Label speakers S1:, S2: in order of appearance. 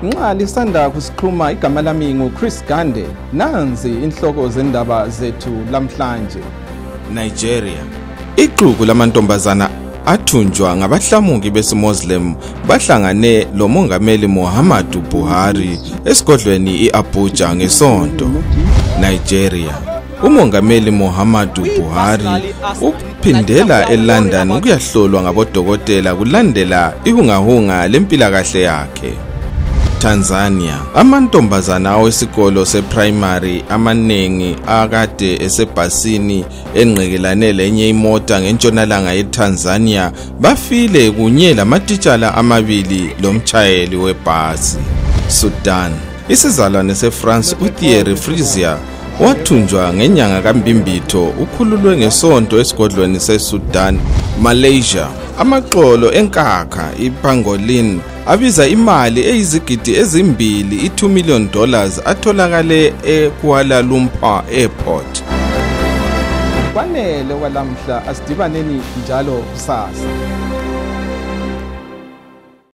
S1: Nxa lisanda kusikhuluma, igama lami nguChris Gande. Nanzi inhloko zendaba zethu lamhlanje. Nigeria. Ixuku lamantombazana athunjwa ngabahlamuki besiMoslem bahlangane lomongameli Muhammadu Buhari esigodlweni iAbuja ngeSonto. Nigeria. Umongameli Muhammadu Buhari uphindela eLondon ukuyahlolwa ngabodokotela kulandela ihungahunga lempilakahle yakhe. Tanzania. Amantombazana awesikolo seprimary amaningi akade esebhasini engqekelane lenye imota ngentshonalanga yeTanzania bafile kunye lamatitshala amabili lomtshayeli webhasi. Sudan. Isizalwane seFrance uThierry Frisia wathunjwa ngenyanga kaMbimbitho ukhululwe ngeSonto esigodlweni seSudan. Malaysia. Amaxolo enkakha ipangolin abiza imali eyizigidi ezimbili, i-$2 million, atholakale eKuala Lumpur Airport. Kwanele kwalamhla, asidibaneni njalo kusasa.